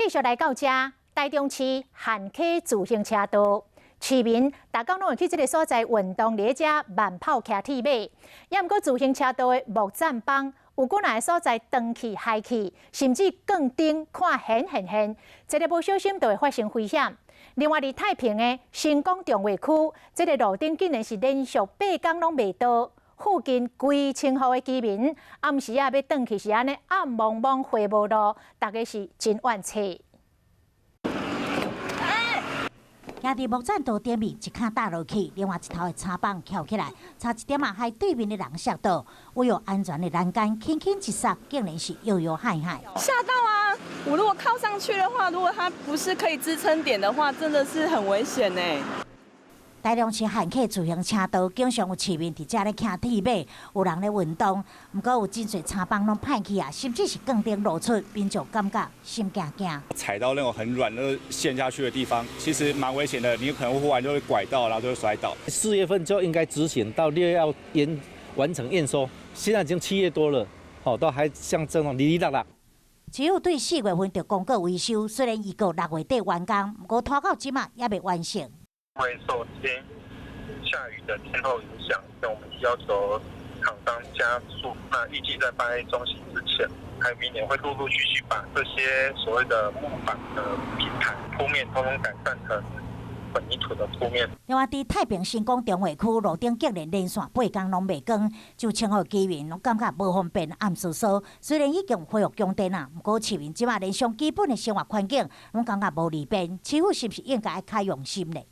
繼續來到遮，台中市旱溪自行車道，市民逐工攏會去這个所在運動，佇遮慢跑、騎鐵馬。也毋過自行車道的木棧枋有幾若个所在斷去、害去，甚至鋼釘看顯現現，一个無小心就會發生危險。另外，佇太平的新港重劃區，這个路頂竟然是連續八工攏袂倒。附近幾千戶的居民，暗時仔欲轉去是按呢暗濛濛、火無路，大家是真怨氣。徛佇木棧道頂面一跤踏落去，另外一頭的柴枋翹起來，差一點仔予對面的人摔倒。為了安全的欄杆，輕輕一剎，竟然是搖搖晃晃。嚇到啊！我如果靠上去的話，如果它不是可以支撐點的話，真的是很危險呢。台中市旱溪自行車道經常有市民佇遮咧騎鐵馬，有人咧運動，毋過有真濟柴枋攏歹去啊，甚至是鋼釘露出，民眾感覺心驚驚。踩到那種很軟、那個陷下去的地方，其實蠻危險的，你有可能會忽然就會拐到，然後就會摔倒。4月份就應該執行，到6月要驗完成驗收，現在已經7月多了，好，都還像這種哩哩啦啦。只有對4月份就公告維修，雖然預告6月底完工，毋過拖到這馬猶未完成。因為受天下雨的天候影響，那我們要求廠商加速。那預計在8月中旬之前，還有明年會陸陸續續把這些所謂的木板的平台鋪面，通通改善成混凝土的鋪面。另外，佇太平新港重劃區路頂竟然連續八工攏袂光，就千戶居民攏感覺無方便、暗澌澌。雖然已經恢復供電啊，毋過市民這馬連上基本的生活環境攏感覺無利便，市府是毋是應該愛較用心咧？